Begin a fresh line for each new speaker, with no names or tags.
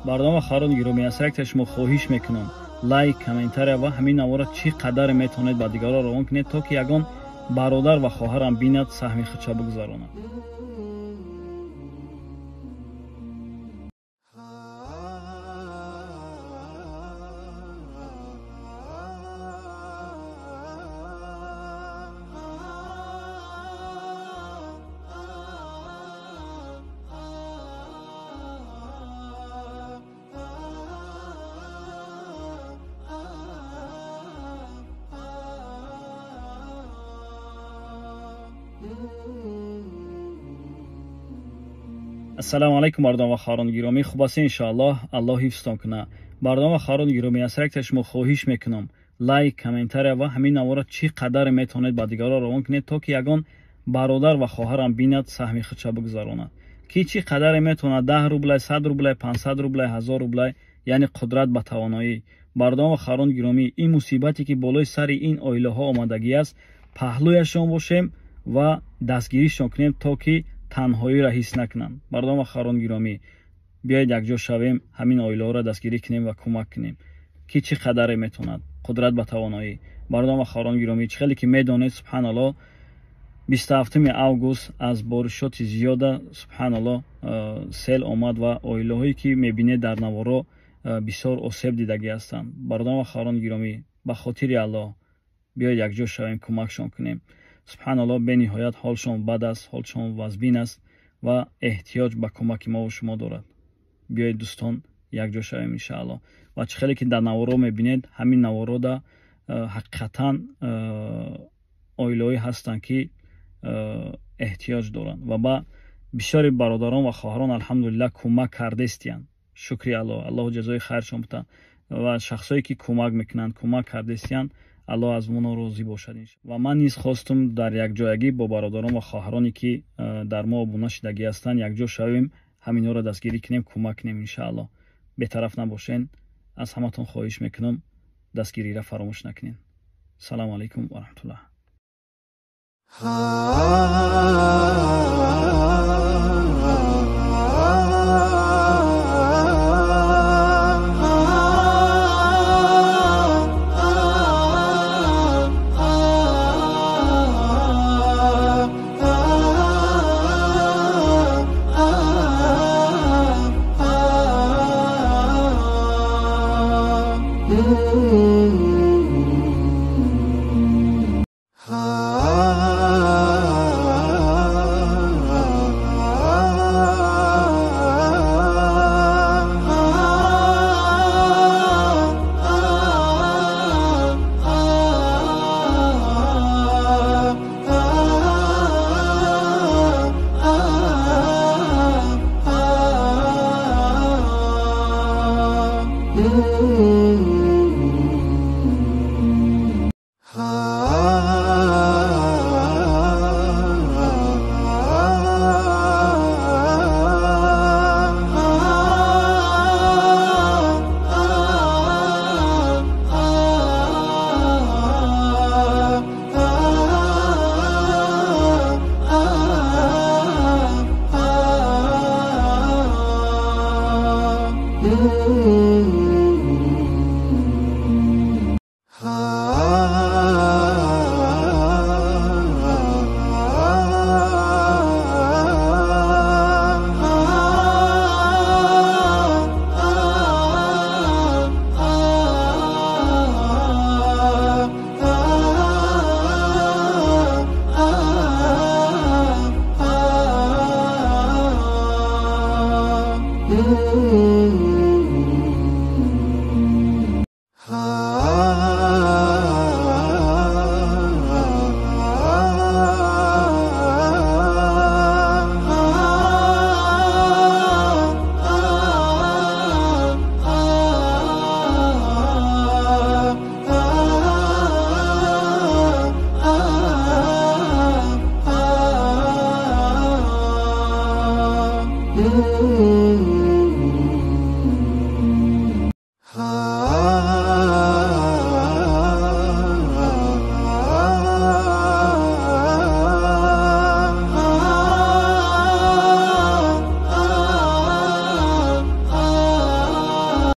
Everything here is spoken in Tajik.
Бародарон ва хоҳарони гиромӣ, аз яктаи шумо хоҳиш мекунам, лайк, комментария ва ҳамин навора чӣ қадаре метавонед ба дигарон равон кунед, то ки ягон бародар ва хоҳарам бинад, саҳми худша бигузаронад. Ассалому алайкум, бародарон ва хоҳарони гиромӣ. Хуб ҳастед иншоаллоҳ, Аллоҳ ҳифзтон кунад. Бародарон ва хоҳарони гиромӣ, аз яктаи шумо хоҳиш мекунам, лайк, комментария ва ҳамин навора чӣ қадаре метавонед ба дигарон равон кунед, то ки ягон бародар ва хоҳарам бинад, саҳми худша бигузаронад. Ки чӣ қадаре метавонад, 10 рублай, 100 рублай, 500 рублай, 1000 рублай, яъне қудрат ба тавоноӣ. Бародарон ва хоҳарони гиромӣ, ин мусибате ки болои сари ин оилаҳо омадагӣ аст, паҳлӯяшон бошем ва дастгиришон кунем, то ки танҳоиро ҳис накунанд. Бародарон ва хоҳарони гиромӣ, биёед якҷо шавем, ҳамин оилаҳоро дастгирӣ кунем ва кӯмак кунем. Ки чӣ қадаре метавонад, қудрат ба тавоноӣ. Бародарон ва хоҳарони гиромӣ, чӣ хеле ки медонед, субҳаналлоҳ, 27 август аз боришоти зиёда, субҳаналлоҳ, сел омад ва оилаҳое ки мебинед дар наворо бисёр осеб дидагӣ ҳастанд. Бародарон ва хоҳарони гиромӣ, ба хотири Аллоҳ биёед якҷо шавем, кӯмакшон кунем. Субҳаналлоҳ, бениҳоят ҳолшон бад аст, ҳолшон вазбин аст ва эҳтиёҷ ба кӯмаки мо ва шумо дорад. Биёед дӯстон, якҷо шавем иншааллоҳ. Ва чӣ хеле ки дар наворо мебинед, ҳамин наворода ҳақиқатан оилаҳое ҳастанд ки эҳтиёҷ доранд ва ба бисёри бародарон ва хоҳарон алҳамдулиллаҳ кӯмак кардестиянд. Шукри Аллоҳ, Аллоҳ ҷазои хайршон битад. Ва шахсое ки кӯмак мекунанд, кӯмак кардестиянд, Аллоҳ аз моно розӣ бошад. Ва ман низ хостум дар якҷоягӣ бо бародарон ва хоҳароне ки дар мо обуна шидагӣ ҳастанд, якҷо шавем, ҳаминҳоро дастгирӣ кунем, кӯмак кунем иншааллоҳ. Бетараф набошен. Аз ҳаматон хоҳиш мекунам, дастгириро фаромӯш накунед. Салому алайкум ва раҳматуллоҳ.
Mm-hmm.